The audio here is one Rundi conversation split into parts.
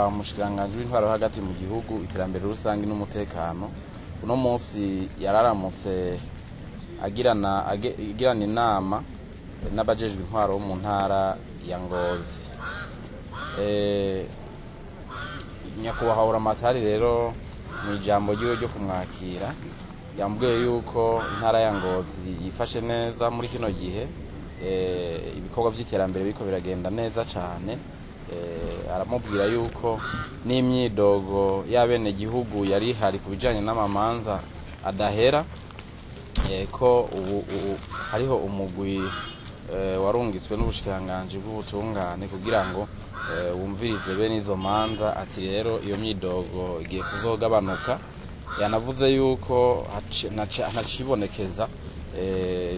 Nyakubahwa umushikiranganji w'intwaro hagati mu gihugu, iterambere rusange n'umutekano, uno munsi yararamutse agirana inama n'abajejwe intwaro bo mu ntara ya Ngozi. Nyakubahwa Buramatari rero mu ijambo ryiwe ryo kumwakira yambwiye yuko intara ya Ngozi yifashe neza muri kino gihe, ibikorwa by'iterambere biriko biragenda neza cane. Aramubwira yuko n'imyidogo y'abenegihugu yari ihari ku bijanye n'amamanza adahera, ko ubu hariho umugwi warungiswe n'ubushikiranganji bw'ubutungane kugira ngo wumvirize bene izo manza. Ati rero iyo myidogo igiye kuzogabanuka. Yanavuze yuko ntacibonekeza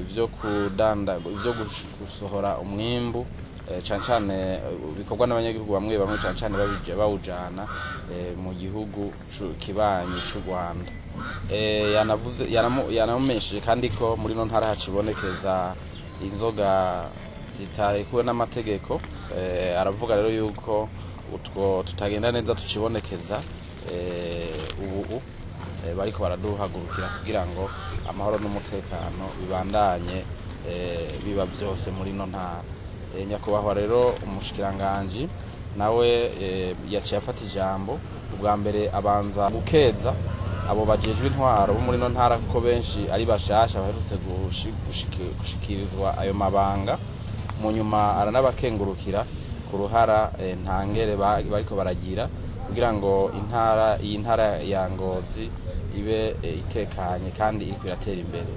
ibyo kudanda, ibyo gusohora umwimbu, cane cane bikorwa n'abanyagihugu bamwe bamwe, cane cane bawujana mu gihugu kibanyi c'u Rwanda. Yanavuze, yanamumenyesheje kandi ko muri no ntara hacibonekeza inzoga zitarekuwe n'amategeko. Aravuga rero yuko utwo tutagenda neza tucibonekeza, ubu bariko baraduhagurukira kugira ngo amahoro n'umutekano bibandanye biba vyose muri no ntara. Nyakubahwa rero umushikiranganji nawe yaciye afata ijambo. Ubwa mbere abanza gukeza abo bajejwe intwaro bo muri no ntara, kuko benshi ari bashasha baherutse gushikirizwa ayo mabanga. Mu nyuma aranabakengurukira ku ruhara ntangere bariko baragira kugira ngo intara, iyi ntara ya Ngozi ibe itekanye kandi iriko iratera imbere.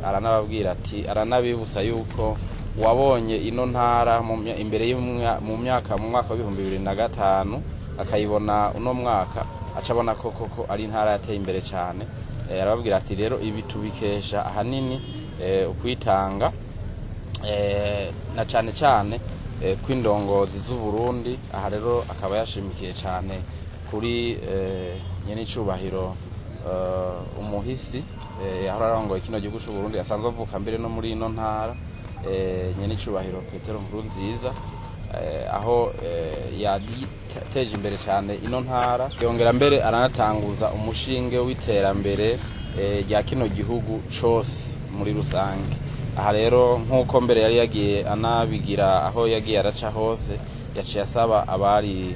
Aranababwira ati, aranabibutsa yuko wabonye ino ntara imbere mu myaka, mu mwaka wa 2005, akayibona uno mwaka, acabona ko koko ari intara yateye imbere cyane. Arababwira ati rero ibi tubikesha ahanini ukwitanga na cane cane kw'indongozi z'u Burundi. Aha rero akaba yashimikiye cane kuri nyenicubahiro umuhisi yahora arongoye kino gihugu c'u Burundi, asanzwe avuka mbere no muri ino ntara, nyenicubahiro Petero Nkurunziza, aho yateje imbere cyane ino ntara, yongera mbere aranatanguza umushinge w'iterambere rya kino gihugu cose muri rusange. Aha rero, nk'uko mbere yari yagiye anabigira aho yagiye araca hose, yaciye asaba abari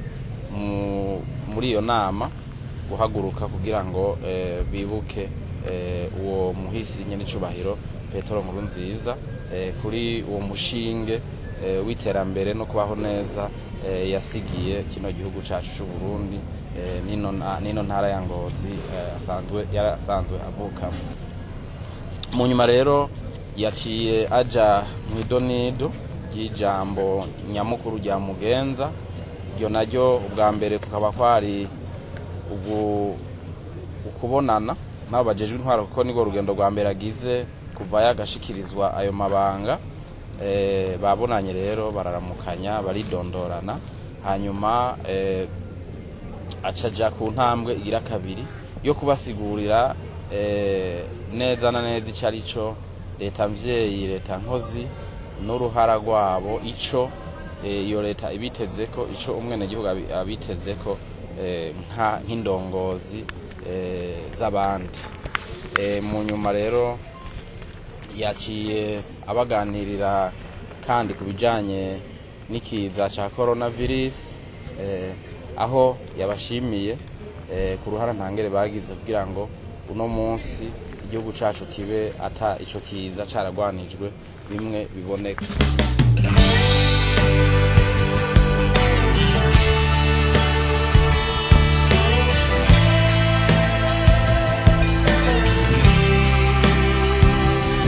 muri iyo nama guhaguruka kugira ngo bibuke uwo muhisi nyenicubahiro Petero Nkurunziza kuri uwo mushinge w'iterambere no kubaho neza yasigiye kino gihugu cacu c'u Burundi n'ino ntara ya Ngozi asanzwe yari asanzwe avukamo. Mu nyuma rero yaciye aja mu idonido ry'ijambo nyamukuru rya mugenza. Iryo naryo ubwa mbere kukaba kwari ukubonana n'abo bajejwe intwaro, kuko nirwo rugendo rwa mbere agize kuva yagashikirizwa ayo mabanga. Babonanye rero, bararamukanya, baridondorana. Hanyuma acaja ku ntambwe igira kabiri yo kubasigurira neza na neza ico ari cyo leta mvyeyi, leta nkozi, n'uruhara rwabo, ico iyo leta ibitezeko, ico umwenegihugu abitezeko nk'indongozi z'abandi. Mu nyuma rero yaciye abaganirira kandi ku bijanye n'ikiza ca coronavirus, aho yabashimiye ku ruhara ntangere bagize kugira ngo uno munsi igihugu cacu kibe ata ico kiza caragwanijwe bimwe biboneka.